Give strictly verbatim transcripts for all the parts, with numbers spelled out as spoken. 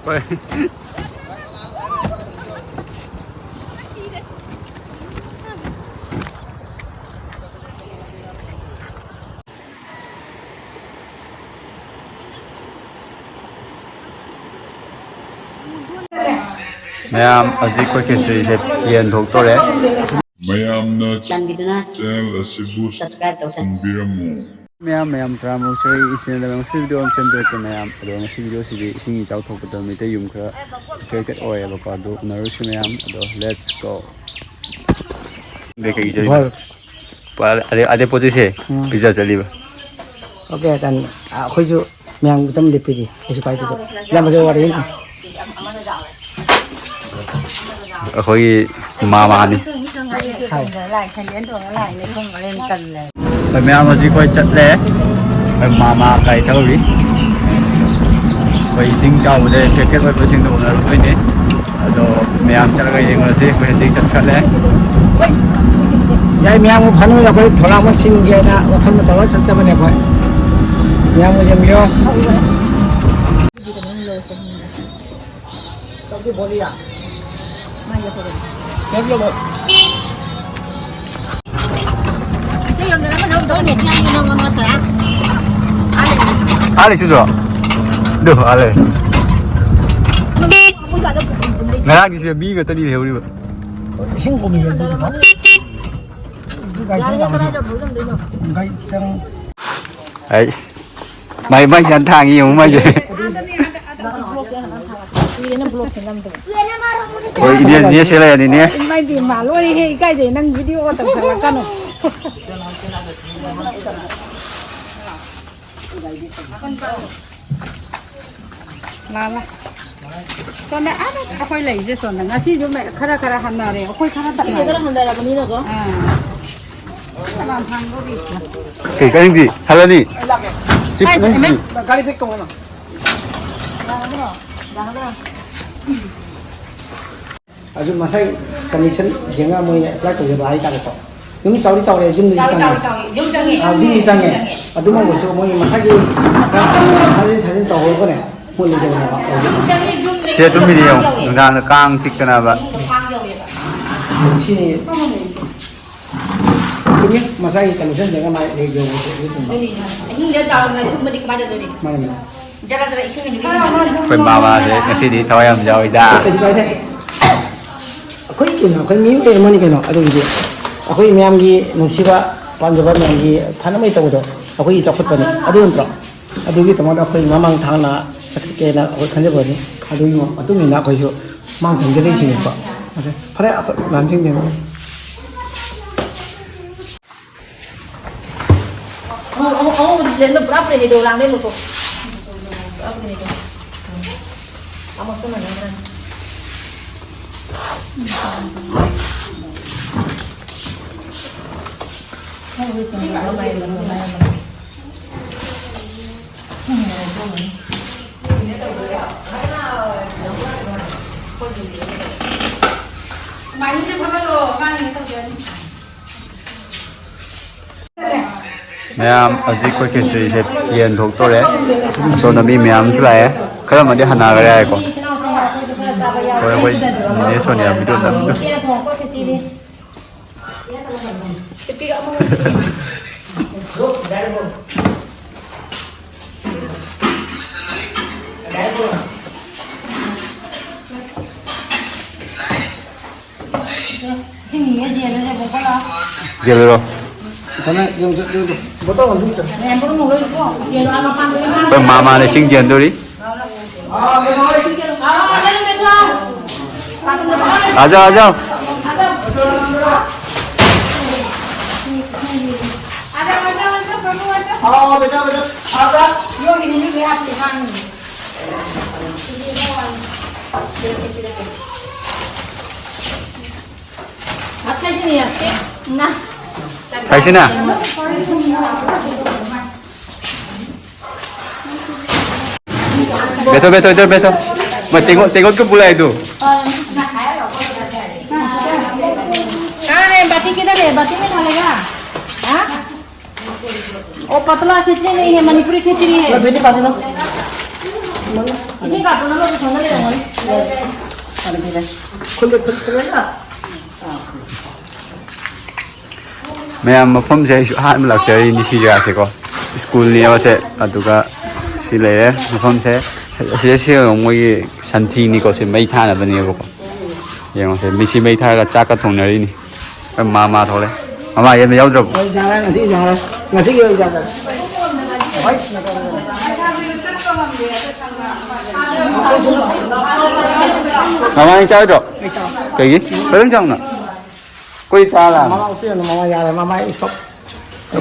ꯍꯣꯏ꯫ ꯃꯌꯥꯝ, ꯍꯧꯖꯤꯛ ꯑꯩꯈꯣꯏ ꯈꯦꯆ꯭ꯔꯤꯁꯦ ꯌꯦꯟ ꯊꯣꯛꯇꯣꯔꯦ꯫ ꯃꯌꯥꯝꯅ ꯆꯥꯟꯕꯤꯗꯨꯅ channel ꯑꯁꯤꯕꯨ subscribe ꯇꯧꯁꯟ- ꯇꯧꯕꯤꯔꯝꯃꯨ꯫ ꯃꯌꯥꯝ, ꯃꯌꯥꯝ ꯇꯔꯥꯃꯔꯨ ꯆꯍꯤ ꯏꯆꯤꯟ ꯏꯅꯥꯎ ꯉꯁꯤ video ꯑꯃ ꯁꯦꯝꯖꯔꯛꯀꯦ ꯃꯌꯥꯝ꯫ ꯑꯗꯣ ꯉꯁꯤ video ꯁꯤꯗꯤ ꯏꯁꯤꯡ ꯏꯆꯥꯎ ꯊꯣꯛꯄꯗ ꯃꯩꯇꯩ ꯌꯨꯝ ꯈꯔ affected ꯑꯣꯏꯌꯦꯕꯀꯣ꯫ ꯑꯗꯨ ꯎꯅꯔꯨꯁꯤ ꯃꯌꯥꯝ꯫ ꯑꯗꯣ let's go꯫ ꯀꯩ ꯀꯩ ꯏꯖꯩꯅꯣ? ꯍꯣꯏ꯫ ꯄꯨꯔꯥ ꯑꯗꯩ, ꯑꯗꯩ ꯄꯣꯠ ꯆꯩꯁꯦ ꯎꯝ꯫ ꯄꯤꯖ ꯆꯠꯂꯤꯕ꯫ Okay, then, ꯑ, ꯑꯩꯈꯣꯏꯁꯨ ꯃꯌꯥꯝꯒꯤ ꯑꯗꯨꯝ ꯂꯦꯞꯄꯤꯔꯤ, ꯀꯩꯁꯨ ꯀꯥꯏꯗꯦ꯫ ꯏꯌꯥꯝꯕꯁꯨ ꯋꯥꯔꯤ꯫ ꯑꯩꯈꯣꯏꯒꯤ ꯃꯥꯃꯥꯅꯤ꯫ ꯍꯥꯏ꯫ ꯑꯩꯈꯣꯏ ꯃꯌꯥꯝ ꯍꯧꯖꯤꯛ ꯑꯩꯈꯣꯏ ꯆꯠꯂꯦ꯫ ꯑꯩꯈꯣꯏ ꯃꯥꯃꯥ ꯒꯥꯔꯤ ꯊꯧꯔꯤ꯫ ꯑꯩꯈꯣꯏ ꯏꯁꯤꯡ ꯆꯥꯎꯕꯗ affected ꯑꯣꯏꯕꯁꯤꯡꯗꯣ ꯎꯅꯔꯨꯗꯣꯏꯅꯦ꯫ ꯑꯗꯣ ꯃꯌꯥꯝ ꯆꯠꯂꯒ ꯌꯦꯡꯉꯨꯔꯁꯤ꯫ ꯑꯩꯈꯣꯏ ꯍꯧꯖꯤꯛ ꯆꯠꯈ꯭ꯔꯦ꯫ ꯌꯥꯏ, ꯃꯌꯥꯝꯒ ꯐꯅꯕ ꯑꯩꯈꯣꯏ ꯊꯧꯔꯥꯡꯕ ꯁꯤꯟꯒꯦꯅ ꯋꯥꯈꯜ ꯇꯧꯔꯒ ꯆꯠꯆꯕꯅꯦ ꯑꯩꯈꯣꯏ꯫ ꯃꯌꯥꯝꯒ ꯌꯦꯡꯕꯤꯌꯣ꯫ ꯑꯥ ꯂꯩꯁꯨꯗ꯭ꯔꯣ? ꯑꯗꯨ ꯑꯥ ꯂꯩ꯫ ꯉꯔꯥꯡꯒꯤꯁꯦ ꯃꯤ ꯈꯛꯇꯅꯤ ꯂꯩꯍꯧꯔꯤꯕ꯫ ꯏꯁꯤꯡ ꯀꯨꯝꯃꯤꯌꯦ ꯑꯗꯨꯗꯤ꯫ ꯒꯥꯔꯤ ꯆꯪ-, ꯒꯥꯔꯤ ꯆꯪ-, ꯑꯩ ꯃꯥꯏ, ꯃꯥꯏꯁꯦ ꯌꯥꯝ ꯊꯥꯡꯉꯤ ꯌꯦꯡꯉꯨ ꯃꯥꯏꯁꯦ꯫ ꯍꯣꯏ, ꯏꯅꯦ, ꯏꯅꯦ ꯁꯤ ꯂꯩꯔꯅꯤ, ꯏꯅꯦ꯫ ꯏꯃꯥ ꯏꯕꯦꯝꯃ, ꯂꯣꯏꯔꯦꯍꯦ, ꯏꯀꯥꯏꯖꯩ, ꯅꯪ video ꯒ ꯇꯧꯁꯜꯂꯛꯀꯅꯨ꯫ ꯂꯥ, ꯂꯥ꯫ ꯁꯣꯝꯗ ꯑꯥꯗ ꯑꯩꯈꯣꯏ ꯂꯩꯁꯦ ꯁꯣꯝꯗ꯫ ꯉꯁꯤꯁꯨ ꯃ-, ꯈꯔ ꯈꯔ ꯍꯟꯅꯔꯦ꯫ ꯑꯩꯈꯣꯏ ꯈꯔ ꯏꯁꯤꯡꯁꯦ ꯇꯞꯅꯔꯦ꯫ ꯈꯔ ꯍꯟꯊꯔꯕꯅꯤꯅꯀꯣ꯫ ꯑꯥ꯫ ꯀꯩ ꯀꯔꯤꯗꯤ ꯍꯜꯂꯅꯤ? ꯆꯤꯞ ꯑꯩ ꯅꯪꯒꯤ ꯒꯥꯔꯤ ꯄꯦꯛ ꯇꯧꯉꯩꯅꯣ꯫ ꯌꯥꯒꯗ꯭ꯔꯣ? ꯌꯥꯒꯗ꯭ꯔꯣ? ꯑꯗꯨ ꯃꯁꯥꯏ ꯀꯟꯗꯤꯁꯟ ꯌꯦꯡꯉꯒ ꯃꯣꯏꯅ ꯑꯦꯄ꯭ꯂꯥꯏ ꯇꯧꯖꯕ ꯍꯥꯏꯇꯥꯔꯦꯀꯣ꯫ ꯌꯨꯝ ꯆꯥꯎꯗꯤ ꯆꯥꯎꯔꯦ, ꯌꯨꯝꯗꯗꯤ ꯆꯥꯎꯔꯦ, ꯆꯪꯉꯦ꯫ ꯆꯥꯎꯔꯦ, ꯆꯥꯎꯔꯦ꯫ ꯌꯨꯝ ꯆꯪꯉꯦ, ꯑꯥ, ꯌꯨꯝꯗꯤ ꯌꯨꯝ ꯆꯪꯉꯦ꯫ ꯆꯪꯉꯦ꯫ ꯑꯗꯨꯃꯛ ꯑꯣꯏꯔꯁꯨ ꯃꯣꯏꯒꯤ ꯃꯁꯥꯒꯤ ꯁꯥꯖꯤꯟ ꯁꯥꯖꯤꯟ ꯇꯧꯍꯧꯔꯒꯅꯦ, ꯃꯣꯏ ꯂꯩꯖꯕꯅꯦꯕ꯫ ꯌꯨꯝ ꯆꯪꯉꯦ, ꯌꯨꯝ ꯆꯦ, ꯇꯨꯝꯃꯤꯗꯤ ꯌꯦꯡꯉꯣ, ꯀꯥꯡ ꯌꯧꯔꯦ꯫ ꯅꯨꯡꯗꯥꯡꯗ ꯀꯥꯡ ꯆꯤꯛꯇꯅꯕ꯫ ꯏꯃꯨꯡꯗ ꯀꯥꯡ ꯌꯧꯔꯦꯕ꯫ ꯁꯤ ꯇꯨꯝꯃꯤ, ꯃꯁꯥꯒꯤ ꯀꯟꯗꯤꯁꯟ ꯌꯦꯡꯉꯒ ꯃꯥꯏ ꯂꯩꯖꯕꯅꯦ꯫ ꯑꯗꯨꯅ ꯑꯍꯤꯡꯗ ꯆꯥꯎꯔꯒ ꯇꯨꯝꯕꯗꯤ ꯀꯃꯥꯏꯅ ꯇꯧꯗꯣꯏꯅꯤ? ꯃꯥꯅꯦ, ꯃꯥꯅꯦ꯫ ꯖꯒꯥ ꯖꯒꯥ ꯏꯁꯤꯡ ꯑꯅꯤ ꯑꯩꯈꯣꯏ ꯃꯥꯃꯥꯁꯦ ꯉꯁꯤꯗꯤ ꯊꯋꯥꯏ ꯌꯥꯝ ꯌꯥꯎꯏꯗ꯫ ꯀꯩꯁꯨ ꯀꯥꯏꯗꯦ꯫ ꯑꯩꯈꯣꯏ ꯀꯩꯅꯣ, ꯑꯩꯈꯣꯏ ꯃꯤ ꯂꯩꯔꯝꯃꯅꯤ ꯀꯩꯅꯣ꯫ ꯑꯗꯨꯒꯤꯗꯤ ꯑꯩꯈꯣꯏ ꯃꯌꯥꯝꯒꯤ ꯅꯨꯡꯁꯤꯕ ꯄꯥꯝꯖꯕ ꯃꯌꯥꯝꯒꯤ ꯐꯅꯕꯩ ꯇꯧꯕꯗꯣ ꯑꯩꯈꯣꯏꯒꯤ ꯆꯥꯎꯈꯠꯄꯅꯤ꯫ ꯑꯗꯨ ꯅꯠꯇ꯭ꯔꯣ? ꯑꯗꯨꯒꯤꯗꯃꯛꯇ ꯑꯩꯈꯣꯏ ꯃꯃꯥꯡ ꯊꯥꯅ ꯆꯠꯀꯦꯅ ꯑꯩꯈꯣꯏ ꯈꯟꯖꯕꯅꯤ꯫ ꯑꯗꯨꯒꯤ ꯃꯇꯨꯡ ꯏꯟꯅ ꯑꯩꯈꯣꯏꯁꯨ ꯃꯥꯡ ꯊꯝꯖꯔꯤꯁꯤꯅꯦꯀꯣ꯫ ꯑꯗꯨ ꯐꯔꯦ, ꯑꯩꯈꯣꯏ ꯂꯥꯟꯁꯤꯡꯁꯦ꯫ ꯑꯉꯧ-, ꯑꯉꯧ-, ꯑꯉꯧꯕꯗꯤ ꯂꯩꯔꯅꯨ, ꯄꯨꯔꯥ ꯄꯨꯔꯤ ꯍꯩꯗꯧ ꯂꯥꯡꯗꯩ ꯂꯧꯊꯣꯛ꯫ ꯄꯨꯔꯥ ꯄꯨꯔꯤ ꯍꯩꯗꯧ꯫ ꯑꯃꯣꯠꯄ ꯃꯅꯝ ꯈꯔ꯫ ꯃꯥꯏꯃꯤꯠꯁꯦ ꯐꯝꯍꯜꯂꯣ, ꯃꯥꯅ ꯀꯩꯅꯣ ꯇꯧꯖꯔꯅꯤ꯫ ꯃꯌꯥꯝ, ꯍꯧꯖꯤꯛ ꯑꯩꯈꯣꯏ ꯈꯦꯆ꯭ꯔꯤꯁꯦ ꯌꯦꯟ ꯊꯣꯛꯇꯣꯔꯦ꯫ ꯑꯁꯣꯝꯗ ꯃꯤ ꯃꯌꯥꯝꯁꯨ ꯂꯥꯛꯑꯦ꯫ ꯈꯔ ꯑꯃꯗꯤ ꯍꯟꯅꯈ꯭ꯔꯦ ꯍꯥꯏꯀꯣ꯫ ꯍꯣꯏ, ꯑꯩꯈꯣꯏ ꯅꯦꯅꯦ ꯁꯣꯅꯤꯌꯥ ꯚꯤꯗꯤꯑꯣ ꯅꯝꯃꯤꯗꯣ꯫ ꯌꯦꯜꯂꯨꯔꯣ꯫ ꯏꯊꯟꯅ ꯌꯦꯡ ꯆꯠ-, ꯌꯦꯡ ꯆꯠ-, ꯕꯣꯇꯜ ꯑꯃ ꯄꯤꯕꯤꯌꯨ꯫ ꯑꯩꯈꯣꯏ ꯃꯥ ꯃꯥꯅ ꯏꯁꯤꯡ ꯆꯦꯟꯗꯣꯔꯤ꯫ आ जाओ, आ जाओ। बैठो, बैठो, इधर बैठो। मैं तेंगो, तेंगो को बुलाए दो। किधर है? बाटी में डालेगा? हाँ? वो पतला खिचड़ी नहीं है, मणिपुरी खिचड़ी है। बेटी, पानी लो। इसी का तो ना, तो सोना ले लो। पानी पी ले। खुले, खुले चलेगा। ꯃꯌꯥꯝ, ꯃꯐꯝꯁꯦ ꯑꯩꯁꯨ ꯑꯍꯥꯟꯕ ꯂꯥꯛꯆꯔꯤꯅꯤ ꯁꯤ ꯖꯒꯥꯁꯦꯀꯣ꯫ ꯁ꯭ꯀꯨꯜꯅꯦꯕꯁꯦ, ꯑꯗꯨꯒ ꯁꯤ ꯂꯩꯔꯦ ꯃꯐꯝꯁꯦ꯫ ꯑꯁꯤꯗ ꯁꯤ ꯃꯣꯏꯒꯤ ꯁꯟꯊꯤꯅꯤꯀꯣ, ꯁꯤ ꯃꯩ ꯊꯥꯅꯕꯅꯦꯕꯀꯣ꯫ ꯌꯦꯡꯉꯣꯁꯦ, ꯃꯤꯁꯤ ꯃꯩ ꯊꯥꯔꯒ ꯆꯥꯛꯀ ꯊꯣꯡꯅꯔꯤꯅꯤ꯫ ꯑꯩꯈꯣꯏ ꯃꯥ, ꯃꯥ ꯊꯣꯛꯂꯦ꯫ ꯃꯃꯥ, ꯌꯦꯟꯕ ꯌꯥꯎꯗ꯭ꯔꯕꯣ? ꯑꯩ ꯆꯥꯔꯦ, ꯉꯁꯤꯒꯤ ꯆꯥꯔꯦ꯫ ꯉꯁꯤꯒꯤ ꯑꯣꯏꯅ ꯆꯥꯔꯦ꯫ ꯃꯃꯥ, ꯅꯪ ꯆꯥꯔꯣꯏꯗ꯭ꯔꯣ? ꯑꯩ ꯆꯥꯔꯦ꯫ ꯀꯩꯒꯤ? ꯀꯩꯗꯧ ꯆꯥꯎꯅ? ꯑꯩꯈꯣꯏ ꯆꯥ ꯂꯥꯛꯑꯕꯅꯤ꯫ ꯃꯃꯥ ꯎꯠꯄꯤꯔꯅꯨ, ꯃꯃꯥ ꯌꯥꯔꯦ, ꯃꯃꯥ ꯏꯁꯇꯣꯞ꯫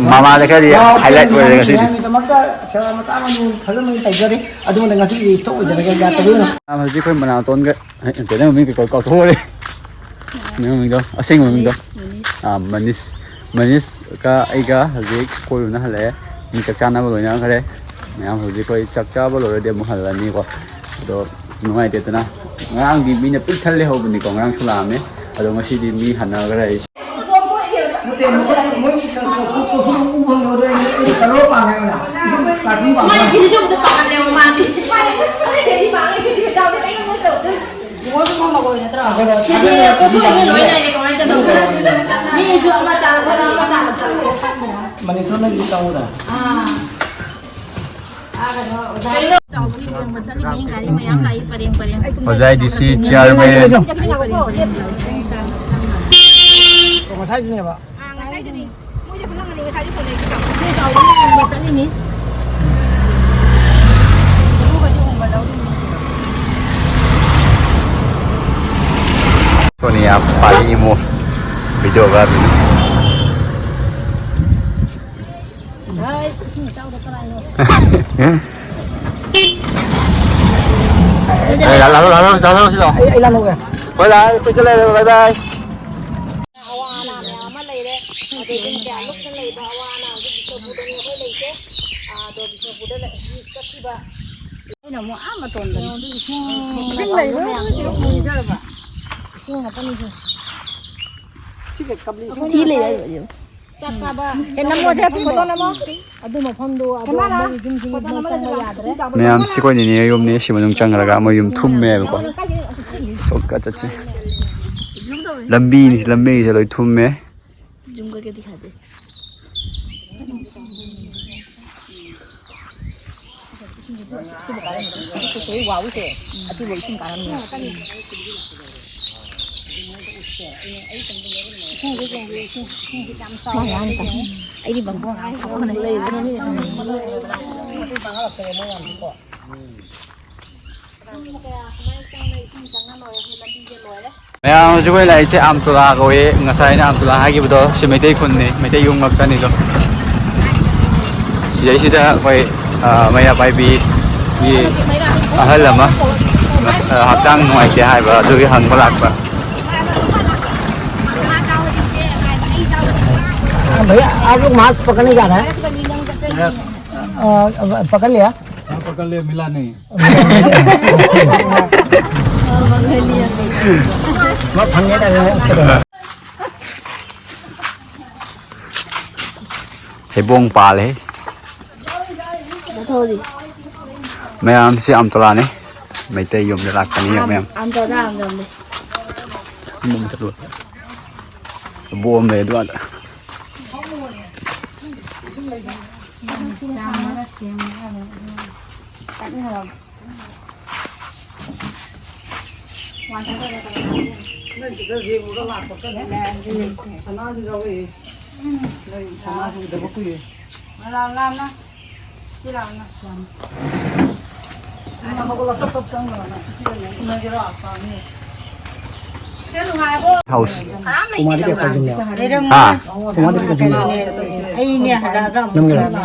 ꯃꯃꯥꯗ ꯈꯔꯗꯤ ꯃꯃꯥ ꯍꯥꯏꯂꯥꯏꯠ ꯎꯠꯄꯤꯔꯅꯨ, ꯑꯣꯏꯔꯦ ꯉꯁꯤꯗꯤ꯫ ꯃꯌꯥꯝꯒꯤꯗꯃꯛꯇ ꯁꯦꯕꯥ ꯃꯆꯥ ꯑꯃ ꯐꯖꯅ ꯇꯧꯖꯔꯤ꯫ ꯑꯗꯨꯅ ꯉꯁꯤꯒꯤꯗꯤ ꯏꯁꯇꯣꯞ ꯑꯣꯏꯖꯔꯒꯦ, ꯌꯥ ꯇꯧꯕꯤꯔꯅꯨ꯫ ꯃꯌꯥꯝ ꯍꯧꯖꯤꯛ ꯑꯩꯈꯣꯏ ꯃꯅꯥꯇꯣꯟꯒ, ꯑꯦ, ꯀꯩꯅꯣ ꯃꯃꯤꯡ ꯀꯩ ꯀꯧ-, ꯀꯥꯎꯊꯣꯛꯎꯔꯦ꯫ ꯃꯃꯤꯡꯗꯣ, ꯑꯁꯦꯡꯕ ꯃꯃꯤꯡꯗꯣ꯫ ꯃꯅꯤꯁ, ꯃꯅꯤꯁ꯫ ꯑꯥ, ꯃꯅꯤꯁ꯫ ꯃꯅꯤꯁꯀ ꯑꯩꯒ ꯍꯧꯖꯤꯛ ꯀꯣꯏꯔꯨꯅ ꯍꯜꯂꯛꯑꯦ꯫ ꯃꯤ ꯆꯥꯛ ꯆꯥꯅꯕ ꯂꯣꯏꯅꯈ꯭ꯔꯦ꯫ ꯃꯌꯥꯝ ꯍꯧꯖꯤꯛ ꯑꯩꯈꯣꯏ ꯆꯥꯛ ꯆꯥꯕ ꯂꯣꯏꯔꯗꯤ ꯑꯃꯨꯛ ꯍꯜꯂꯅꯤꯀꯣ꯫ ꯑꯗꯣ ꯅꯨꯡꯉꯥꯏꯇꯦꯗꯅ꯫ ꯉꯔꯥꯡꯗꯤ ꯃꯤꯅ ꯄꯤꯛ ꯊꯜ ꯂꯩꯍꯧꯕꯅꯤꯀꯣ, ꯉꯔꯥꯡꯁꯨ ꯂꯥꯛꯑꯝꯃꯦ꯫ ꯑꯗꯣ ꯉꯁꯤꯗꯤ ꯃꯤ ꯍꯟꯅꯈ꯭ꯔꯦ꯫ ꯅꯠꯇꯦ, ꯃꯣꯏ, ꯃꯣꯏꯒꯤ ꯀꯩꯅꯣ, ꯀꯣ-, ꯀꯣ-, ꯀꯣ-, ꯀꯣ-, ꯎ ꯐꯪꯗꯕꯗꯣ ꯑꯩꯅ, ꯑꯩꯅ ꯀꯔꯣꯔ ꯄꯥꯝꯃꯦ ꯍꯥꯏꯕꯅ꯫ ꯀꯥꯔꯇꯨꯟ ꯄꯥꯝꯃꯦ꯫ ꯃꯥꯅ ꯐꯤꯖꯤꯗꯕꯨꯗ ꯄꯥꯈꯠꯂꯦꯕ ꯃꯥꯗꯤ꯫ ꯃꯥꯅ ꯐꯤꯖꯤꯗꯕꯨꯗ ꯄꯥꯈꯠꯂꯦ꯫ ꯃꯣꯏꯁꯨ ꯃꯃꯜ ꯑꯣꯏ ꯅꯠꯇ꯭ꯔꯣ? ꯁꯤꯗꯤ ꯄꯣꯠꯊꯣꯛꯁꯤꯅ ꯂꯣꯏ ꯂꯩꯔꯦ, ꯀꯃꯥꯏꯅ ꯇꯧꯗꯣꯏꯅꯣ? ꯃꯤꯁꯨ ꯑꯃ ꯆꯥꯕ ꯆꯠꯂꯤ, ꯑꯃ ꯆꯥꯕ ꯆꯠꯂꯤ꯫ ꯃꯅꯤꯄꯨꯔ ꯅꯪꯒꯤ ꯆꯥꯎꯗ꯫ ꯑꯥ꯫ ꯑꯥ, ꯀꯩꯅꯣ, ꯑꯣꯖꯥ ꯆꯥꯎꯕꯅꯤ, ꯌꯦꯡꯕ ꯆꯠꯂꯤꯃꯤ, ꯒꯥꯔꯤ ꯃꯌꯥꯝ ꯂꯥꯛꯏ, ꯄꯔꯦꯡ ꯄꯔꯦꯡ꯫ ꯑꯣꯖꯥ ꯗꯤ ꯁꯤ ꯆꯤꯌꯥꯔꯃꯦꯟ꯫ ꯉꯁꯥꯏꯗꯨꯅꯦꯕ꯫ ꯑꯥ, ꯉꯁꯥꯏꯗꯨꯅꯤ꯫ ꯃꯣꯏꯁꯦ ꯈꯨꯂꯪꯒꯅꯤ ꯉꯁꯥꯏꯗꯤ ꯐꯣꯟ ꯂꯩꯔꯤꯁꯤꯗꯣ꯫ ꯏꯆꯦ ꯆꯥꯎꯕꯅ ꯌꯦꯡꯕ ꯆꯠꯂꯤꯅꯤ꯫ ꯁꯣꯅꯤꯌꯥ ꯄꯥꯔꯤ ꯏꯃꯣ ꯚꯤꯗꯤꯑꯣꯒ꯭ꯔꯥꯐꯤ꯫ ꯍꯥꯏ, ꯏꯁꯤꯡ ꯏꯆꯥꯎꯗ ꯀꯔꯥꯏꯅꯣ? ꯑꯦ, ꯂꯥꯛꯑꯣ, ꯂꯥꯛꯑꯣ, ꯂꯥꯛꯑꯣ, ꯂꯥꯛꯑꯣ, ꯂꯥꯛꯑꯣ꯫ ꯑꯩ, ꯑꯩ ꯂꯥꯟꯅꯧꯒꯦ꯫ ꯍꯣꯏ, ꯂꯥꯛꯑꯣ, ꯑꯩꯈꯣꯏ ꯆꯠꯂꯦ, bye bye꯫ ꯑꯋꯥ ꯑꯅꯥ ꯃꯌꯥꯝ ꯑꯃ ꯂꯩꯔꯦ꯫ ꯑꯗꯩ ꯀꯌꯥ ꯂꯨꯞꯇ ꯂꯩꯕ ꯑꯋꯥ ꯑꯅꯥ ꯍꯧꯖꯤꯛ ꯕꯤꯁꯅꯨꯄꯨꯔꯗꯅꯤ ꯑꯩꯈꯣꯏ ꯂꯩꯁꯦ꯫ ꯑꯗꯣ ꯕꯤꯁꯅꯨꯄꯨꯔꯗ ꯂꯩ-, ꯍꯧꯖꯤꯛ ꯆꯠꯈꯤꯕ꯫ ꯑꯩꯅ ꯑꯃꯨꯛ ꯑꯥ ꯃꯇꯣꯟꯗꯅꯤ꯫ ꯏꯁꯤꯡ ꯏꯁꯤꯡ ꯂꯩꯕ ꯃꯌꯥꯝꯗꯣ ꯃꯣꯏꯁꯦ ꯎꯏ ꯆꯠꯂꯕ? ꯏꯁꯤꯡ ꯉꯥꯛꯇꯅꯤ ꯁꯤ꯫ ꯊꯤ ꯂꯩ ꯍꯥꯏꯕ꯫ ꯆꯥꯛ ꯆꯥꯕ꯫ ꯁꯦ, ꯅꯝꯃꯣ, ꯁꯦ, ꯐꯣꯇꯣ ꯅꯝꯃꯣ꯫ ꯑꯗꯨ ꯃꯐꯝꯗꯣ, ꯑꯗꯣ ꯃꯣꯏꯒꯤ ꯌꯨꯝꯁꯤ ꯃꯣꯏ ꯆꯪꯕ ꯌꯥꯗ꯭ꯔꯦ꯫ ꯃꯌꯥꯝ, ꯁꯤ ꯑꯩꯈꯣꯏ ꯅꯤꯅꯦ ꯌꯨꯝꯅꯦ꯫ ꯁꯤ ꯃꯅꯨꯡ ꯆꯪꯈ꯭ꯔꯒ ꯃꯣꯏ ꯌꯨꯝ ꯊꯨꯝꯃꯦꯕꯀꯣ꯫ ꯁꯣꯔꯠꯀꯠ ꯆꯠꯁꯤ꯫ ꯂꯝꯕꯤꯅꯤ, ꯂꯝꯕꯤꯁꯦ ꯂꯣꯏ ꯊꯨꯝꯃꯦ꯫ ꯖꯨꯝ ꯀꯔꯀꯦ ꯗꯤꯈꯥ ꯗꯦ꯫ ꯏꯁꯤꯡ ꯀꯥꯔꯝꯅꯤ꯫ ꯑꯩꯗꯤ ꯕꯪꯕꯣ ꯉꯥꯏ ꯂꯩꯕꯅꯤ꯫ ꯃꯌꯥꯝ ꯍꯧꯖꯤꯛ ꯑꯩꯈꯣꯏ ꯂꯥꯛꯏꯁꯦ ꯑꯥꯝꯇꯣꯂꯥ ꯀꯧꯏ꯫ ꯉꯁꯥꯏ ꯑꯩꯅ ꯑꯥꯝꯇꯣꯂꯥ ꯍꯥꯏꯈꯤꯕꯗꯣ ꯁꯤ ꯃꯩꯇꯩ ꯈꯨꯟꯅꯤ, ꯃꯩꯇꯩ ꯌꯨꯝ ꯉꯥꯛꯇꯅꯤꯗꯣ꯫ ꯁꯤꯗꯩꯁꯤꯗ ꯑꯩꯈꯣꯏ, ꯑ, ꯃꯩꯔꯥ ꯄꯥꯏꯕꯤꯒꯤ ꯑꯍꯜ ꯑꯃ, ꯑ, ꯍꯛꯆꯥꯡ ꯅꯨꯡꯉꯥꯏꯇꯦ ꯍꯥꯏꯕ, ꯑꯗꯨꯒꯤ ꯍꯪꯕ ꯂꯥꯛꯄ꯫ भैया, आप लोग मास्क पकड़ने जा रहे हैं? अ, पकड़ लिया। हाँ, पकड़ लिया, मिला नहीं। ꯍꯩꯕꯣꯡ ꯄꯥꯜꯂꯦ꯫ ꯃꯌꯥꯝꯁꯤ ꯑꯥꯝꯇꯣꯂꯥꯅꯤ꯫ ꯃꯩꯇꯩ ꯌꯨꯝꯗ ꯂꯥꯛꯄꯅꯤ ꯃꯌꯥꯝ꯫ ꯑꯥꯝꯇꯣꯂꯥ, ꯑꯥꯝꯇꯣꯂꯥ꯫ ꯕꯣꯝ ꯂꯩ ꯑꯗꯨ ꯑꯥꯗ꯫ ꯅꯣꯏ ꯁꯤꯗ ꯌꯦꯡꯉꯨꯔ ꯂꯥꯛꯄ ꯀꯩꯅꯣ? ꯁꯅꯥꯁꯨ ꯌꯥꯎꯔꯛꯏ꯫ ꯅꯣꯏ ꯁꯅꯥꯁꯨ ꯎꯗꯕ ꯀꯨꯏꯔꯦ꯫ ꯁꯤ ꯂꯥꯛꯑꯣꯅ꯫ ꯅꯪ ꯍꯧꯒꯠꯂꯣ, ꯇꯞ ꯇꯞ ꯆꯪꯉꯣ꯫ ꯁꯤ ꯎꯅꯒꯦꯔꯣ? ꯄꯥꯝꯃꯤ꯫ ꯍꯥꯎꯁ꯫ ꯀꯨꯃꯥꯔꯤ ꯀꯩ ꯇꯧꯗꯣꯏꯅꯣ? ꯍꯥ? ꯀꯨꯃꯥꯔꯤ ꯀꯩ ꯇꯧꯗꯣꯏꯅꯣ? ꯑꯩꯅꯦ ꯍꯜꯂꯛꯑꯒ ꯑꯃꯨꯛ ꯅꯪꯅ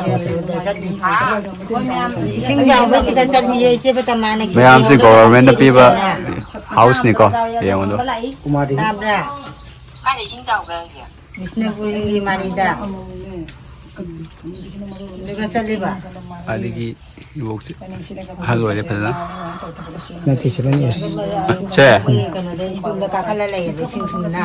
ꯆꯠꯂꯨꯁꯦ꯫ ꯏꯁꯤꯡ ꯌꯥꯎꯕꯁꯤꯒ ꯆꯠꯂꯤꯌꯦ ꯏꯆꯦ ꯕꯇꯃꯥꯅ ꯃꯌꯥꯝꯁꯦ ꯀꯦꯖꯤ ꯑꯃꯒ government ꯅ ꯄꯤꯕ ꯆꯠꯂꯤꯁꯦ꯫ ꯍꯥꯎꯁꯅꯤꯀꯣ꯫ ꯌꯦꯡꯉꯨꯗꯣ꯫ ꯀꯨꯃꯥꯔꯤ꯫ ꯇꯥꯕ꯭ꯔꯥ? ꯀꯥꯏꯗ ꯏꯁꯤꯡ ꯆꯥꯎꯒꯦ ꯍꯥꯏꯁꯦ? ꯕꯤꯁꯅꯨꯄꯨꯔꯒꯤ ꯃꯥꯔꯤꯗ꯫ ꯑꯗꯨꯒ ꯆꯠꯂꯤꯕ꯫ ꯑꯗꯒꯤ ꯏꯕꯣꯛꯁꯦ ꯑꯍꯜ ꯑꯣꯏꯔꯦ ꯐꯖꯅ꯫ ꯅꯥꯏꯟꯇꯤ ꯁꯚꯦꯟ ꯑꯦꯁ꯫ ꯁꯦ꯫ ꯑꯩꯈꯣꯏ ꯀꯩꯅꯣꯗ ꯁ꯭ꯀꯨꯜꯗ ꯀꯥꯈꯠꯂ ꯂꯩꯌꯦꯕ ꯏꯁꯤꯡ ꯊꯨꯝꯅ꯫